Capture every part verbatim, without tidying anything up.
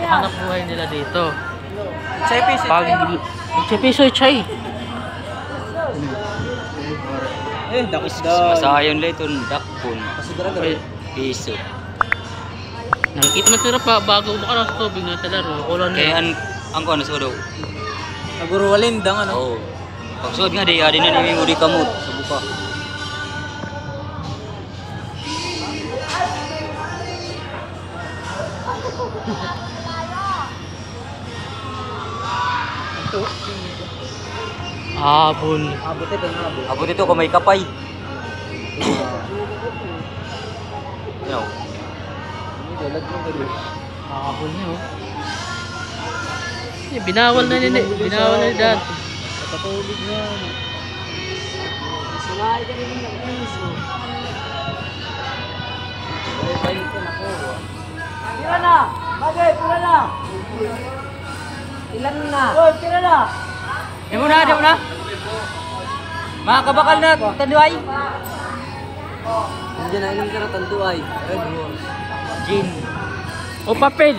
Hanap buhay nila dito. Chay piso, pag chay. Chay piso, chay. Eh, dakis daw. Masayon la iton dakpon. Kasi dara, dara. Piso. Nakikita mo sila pa, bago makaras tubig na sila, ro. Kulang na. Kaya an, an kuan, sudo. Nagurwalindang, ano? Oo. Pagsuod nga, di, adi na nimi mo di kamot. Sa buka. Abon. Abot ito, abot. Abot ito kung may kapay. Ano? Abon niyo. Eh, binawal na nila, binawal na nila dati. Nakatulog na. Sanay ka rin ng piso. Pira na? Bagay, pira na? Ilan na? Oy, pira na? Di mo na, di mo na. Mga kabakal na, tanduay. Nandiyan na, inom ka na, tanduay. Red Horse. Gin. O, papel.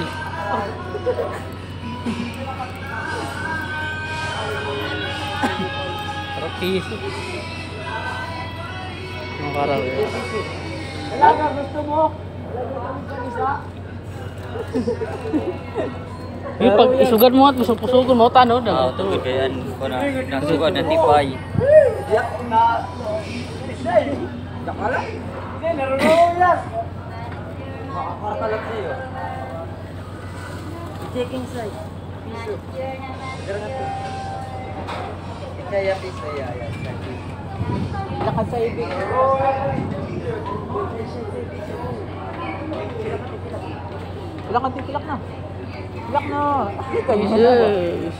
Trapis. Makarang. Talaga, gusto mo? Yung pag isugan mo at pusog-pusugon mo, tano na. Ah, tugod kay an, kuan na, nasugad na tipay. Dakala? Hindi, narunong yan. Makakakalat sa'yo. Chicken slice. Piso. Kaya piso, ya, ya. Lakad sa ibig. Pilak, auntie, pilak na. Pilak na. Ay, kayo na. Yes.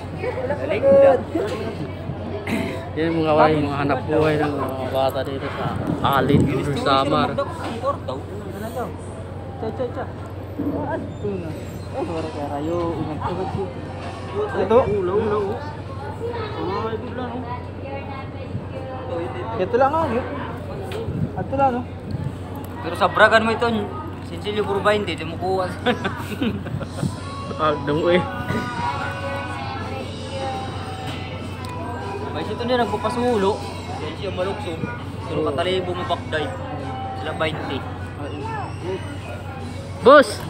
Yan mga way, mga hanap buhay ng mga bata dito sa Alin, Samar. Ano to? Cha, cha, cha. Adto na. Ay, wala ka rayo. Ingat ka ba siya? Ito? Ulaw, ulaw, oh. Mga idol lang, oh. Ito lang, oh. Adto lang, no? Pero sabragan mo ito, sinsilyo puro baynte, di mo kuha. Aldo mo, eh. May sito niya nagpapasulo. Yan siya malukso. Pero katalibo mo bakday. Sila baynte. Boss!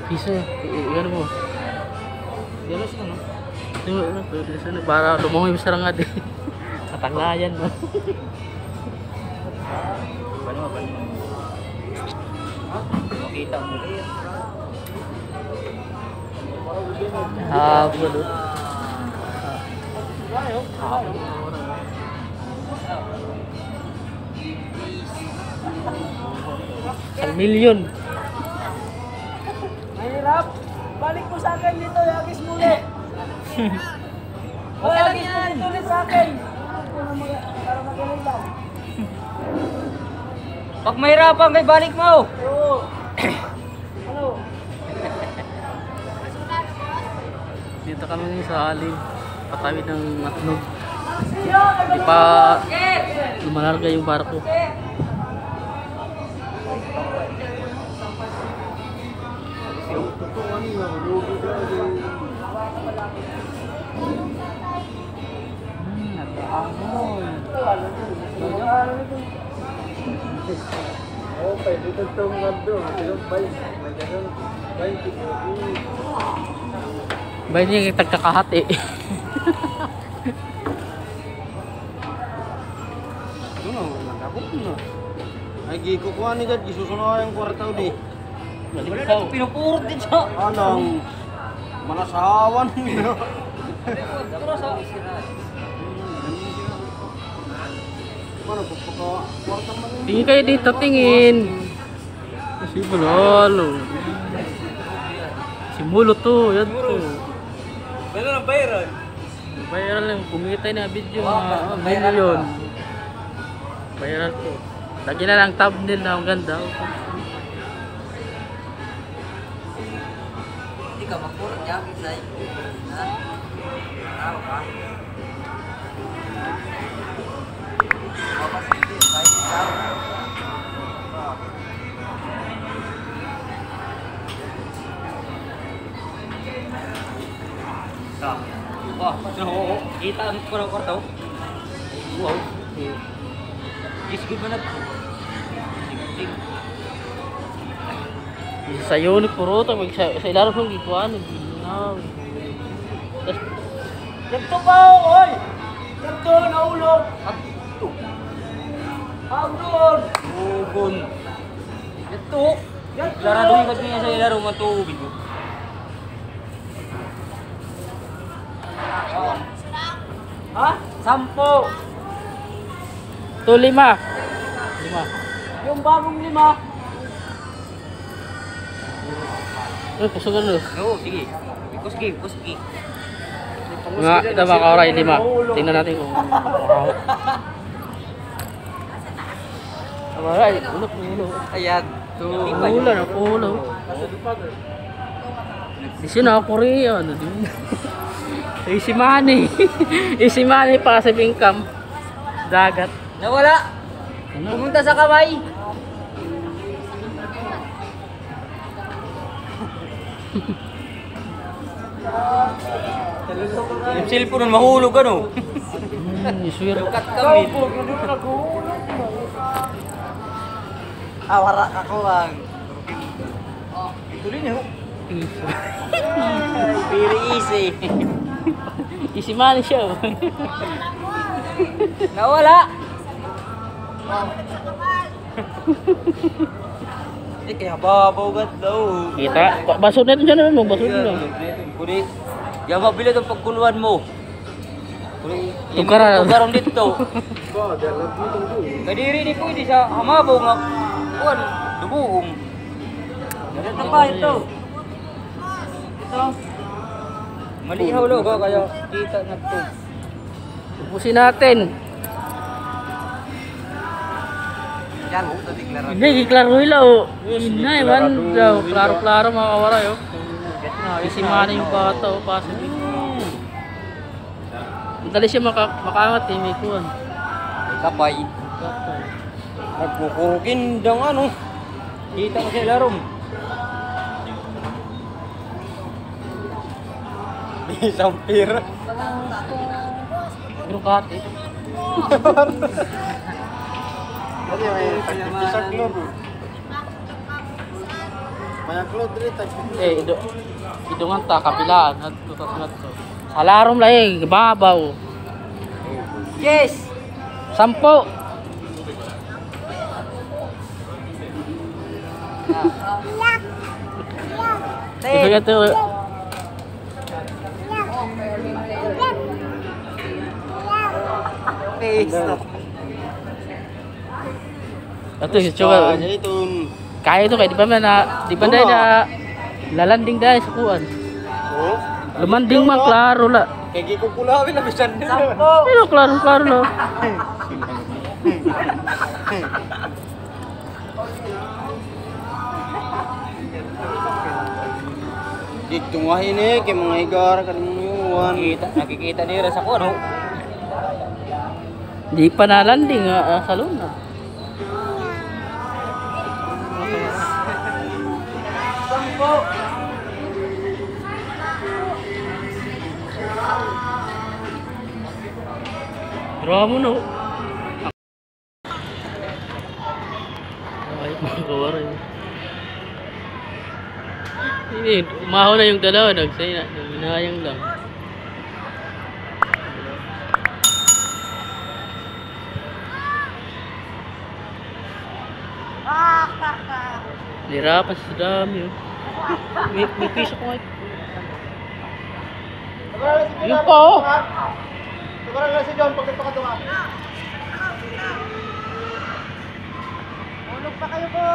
Piso, i-, i-, ano mo? Yellow siya, no? Yung, ano, pwede siya, no? Para lumungoy mo sa rangad, eh. Katangayan, no? Ano, ano? Makita mo. Ah, bulot. Isang milyon. Mahirap. Balik mo sa akin dito, yagis muli. Okay lang yan. Tuloy sa akin. Para magaling lang. Pag mahirapan kay balik mo. Oo. Ano? Dito kami sa Alin, patawid ng Matnog. Hindi pa lumalarga yung barko. Hmm, nagkaangoy. Oh, pwede ito itong nando. Ito yung bay-, may ganun. Bay-, bay-, niya kita kakahati. Ano, nagkabot na. Ay, gikukuha ni Gad, gisusunod yung kwarta, di. Wala na ito, pinupurot din siya. Anong manasawan? Pero sa Tingin kayo dito, tingin. Si Bulalo. Si Mulo to, yan to. Gano'n ang viral? Viral lang, kumita na video, mga milyon. Viral to. Lagi na lang thumbnail na maganda. Hindi ka magpurot niya, Bisay. Ha? Tao ka? Mapasipin, Bisay. Tao ka? Kita an kwarta, kwarta, oh. Wow. Yes, good man na. Sayo ni Puruta, mag sa, sa ilarom ng gikuan, ginaw. Tas, yadto pa, oy! Yadto, nahulog! Adto. Hagod! Ugon. Yadto. Yadto. Klaro doon, ba't niya sa ilarom ng tubig, oh? Ha? Sampo. Ito, lima. Lima. Yung bagong lima. Ay, kusog ano? Oo, sige. Kusgi, kusgi. Nga, ito, mga kawaray, lima. Tingnan natin kung Aray, ulo, ulo. Ayan. Ulo na, ulo. Isi na Korea, ano din? Easy money. Easy money, passive income. Dagat. Nawala. Ano? Pumunta sa kamay. Yung cellphone nun, mahulog, ano? Hmm, iswerte. Lukat kami. Ah, wara ka kuwang. Ituloy niyo. Very easy. Easy money siya, oh. Nawala. Eh, kaya babaw gad daw. Kita. Ba-, basod na ito siya na, no? Basod na. Kuri, kaya mabili itong pagkuluan mo. Kuri, tugkaran. Tugkaran dito. Kadiri ni pwede sa hamabaw nga, kuwan, dumuong. Ito pa, ito. Ito. Malihaw, lo, kaya kita na ito. Ubusin natin. Yan, oh, tatiklaro. Hindi, kiklaro hila, oh. Yes, hindi, kiklaro daw. Klaro-klaro, mga kawaray, oh. Easy money yung bata, oh, passive. Madali siya maka-, makaangat, eh, may kuwan. May kapay. Kapay. Nagkukurugin daw, ano. Kita ko sa ilarom. Isang pira. Pero kati. Kasi may tagpipisa globe. May globe dito, tagpipisa. Eh, ido-, idungan ta, kabilaan. Ngadto, tas ngadto. Sa larom la, eh, babaw. Yes! Sampo. Ito, ito. Face. Ato, ito, kaya ito kay di pa man na, di pa dahil na lalanding dahil sa kuan. Oh? Lumanding man, klaro la. Kay gikukulawin na bisan nila. Pero klaro, klaro la. Dito nga hini, kay mga higara, kaniyuan. Nakikita, nakikita nira sa kuno. Di pa nalanding, ah, ah, sa luna. Drama, no? Ay, mga kawaray. Hindi, umahon na yung dalawa, nagsaya na, hinayang lang. Nahirapan sa dami, oh. May, may piso ko, eh. Yun pa, oh. Sobrang lang si John pag nagpakatuwa. Tulog pa kayo po.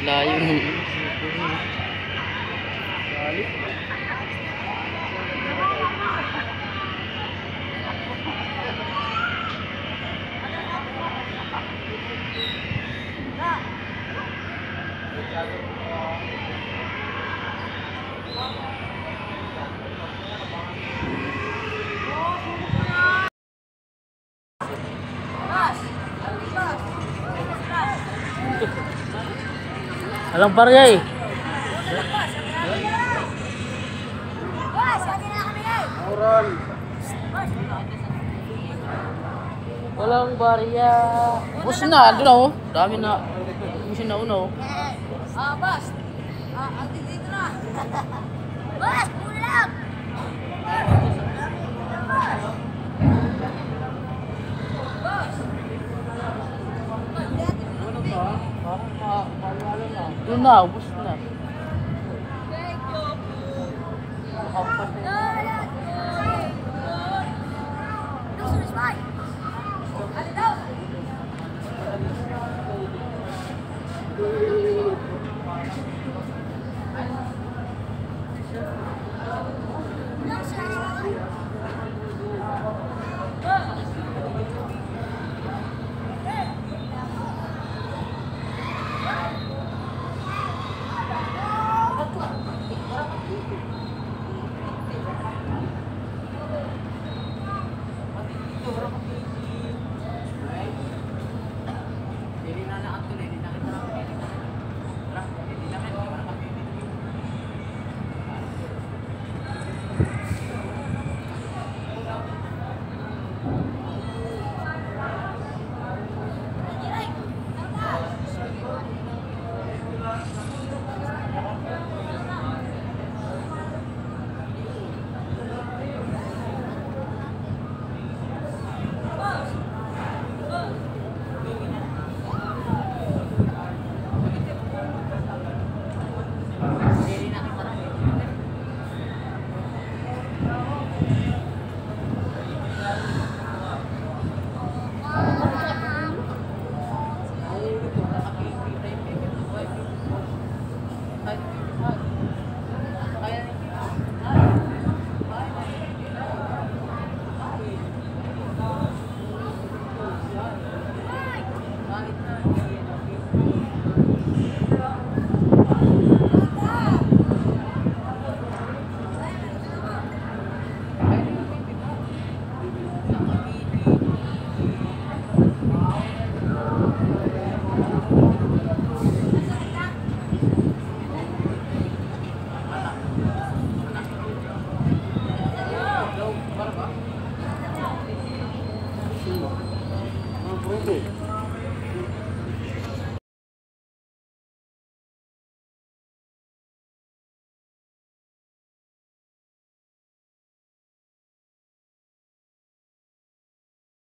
Layo. Walang barya eh. Walang barya. Ubos na, andun na, oh. Dami na. Yung sinauna, oh. Ah, boss. Ah, ang dito na. Boss, kulang. Doon na, ubos na.